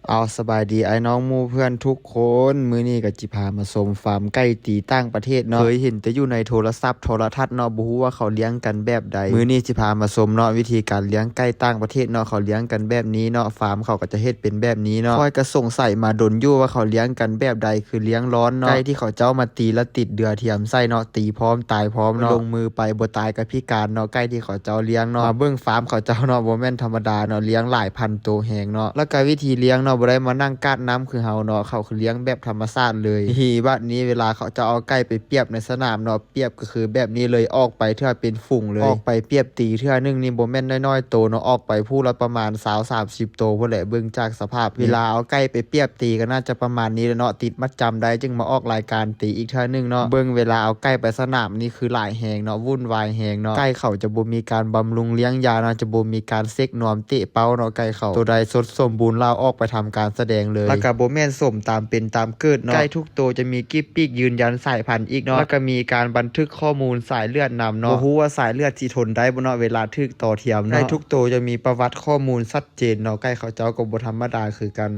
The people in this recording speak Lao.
ເອົາ ສະບາຍດີອ້າຍນ້ອງໝູ່ເພື່ອນທຸກຄົນ, ມື້ນີ້ກໍຊິພາມາຊົມຟາມໄກ່ຕີຕ່າງປະເທດເນາະ. ເຄີຍເຫັນແຕ່ຢູ່ໃນໂທລະສັບໂທລະທັດເນາະ, ບໍ່ຮູ້ວ່າເຂົາລ້ຽງກັນແບບໃດ. ມື້ນີ້ຊິພາມາຊົມເນາະ ວິທີການລ້ຽງໄກ່ຕ່າງປະເທດເນາະ, ເຂົາລ້ຽງກັນແບບນີ້ເນາະ, ຟາມເຂົາກໍຈະເຮັດເປັນແບບນີ້ເນາະ. ຂ້ອຍກໍສົງໄສມາດົນຢູ່ວ່າເຂົາລ້ຽງກັນແບບໃດ, ຄືລ້ຽງລອນເນາະ, ໄກ່ທີ່ເຂົາເຈົ້າມາຕີແລ້ວຕິດເດື່ອທຽມໃສ່ເນາະ, ຕີພ້ອມຕາຍພ້ອມເນາະ, ລົງມືໄປບໍ່ຕາຍກໍພິການເນາະ, ໄກ່ທີ່ເຂົາເຈົ້າລ້ຽງເນາະ. ມາເບິ່ງຟາມເຂົາເຈົ້າເນາະ, ບໍ່ແມ່ນທຳມະດາເນາະ, ລ້ຽງຫຼາຍພັນໂຕແຮງເນາະ. ແລ້ວກໍວິທີລ້ຽງເນາະ, ບໍ່ໄດ້ມານັ່ງກາດນ້ຳຄືເຮົາເນາະ, ເຂົາຄືລ້ຽງແບບທຳມະຊາດເລີຍ. ນີ້ ບາດນີ້ເວລາເຂົາເຈົ້າເອົາໄກ່ໄປປຽບໃນສະໜາມເນາະ, ປຽບກໍຄືແບບນີ້ເລີຍ, ອອກໄປເທື່ອເປັນຝູງເລີຍ, ອອກໄປປຽບຕີເທື່ອໜຶ່ງນີ້ບໍ່ແມ່ນນ້ອຍໆໂຕເນາະ, ອອກໄປພຸ້ນລະປະມານຊາວສາມສິບໂຕພຸ້ນແຫຼະ. ເບິ່ງຈາກສະພາບນີ້ ເວລາເອົາໄກ່ໄປປຽບຕີກໍໜ້າຈະປະມານນີ້ແຫຼະເນາະ, ຕິດມັດຈຳໄດ້ຈຶ່ງມາອອກລາຍການຕີອີກເທື່ອໜຶ່ງເນາະ. ເບິ່ງເວລາເອົາໄກ່ໄປສະໜາມນີ້ຄືຫຼາຍແຮງເນາະ, ວຸ້ນວາຍແຮງເນາະ. ໄກ່ເຂົາຈະບໍ່ມີການບຳລຸງລ້ຽງຢາເນາະ, ຈະບໍ່ມີການເຊັກນວມເຕະເປົ້າເນາະ, ໄກ່ເຂົາ ໂຕໃດສົດສົມບູນລະເອົາອອກໄປທຳການສະແດງເລີຍ. ແລ້ວກໍບໍ່ແມ່ນສົມຕາມເປັນຕາມເກີດເນາະ, ໄກ່ທຸກໂຕຈະມີກິບປີກຢືນຢັນສາຍພັນອີກເນາະ, ແລ້ວກໍມີການບັນທຶກຂໍ້ມູນສາຍເລືອດນຳເນາະ. ບໍ່ຮູ້ວ່າສາຍເລືອດຊິທົນໄດ້ບໍ່ເນາະ ເວລາຖືກຕໍ່ທຽມເນາະ. ໄກ່ທຸກໂຕຈະມີປະຫວັດຂໍ້ມູນຊັດເຈນເນາະ, ໄກ່ເຂົາເຈົ້າກໍບໍ່ທຳມະດາຄືກັນ.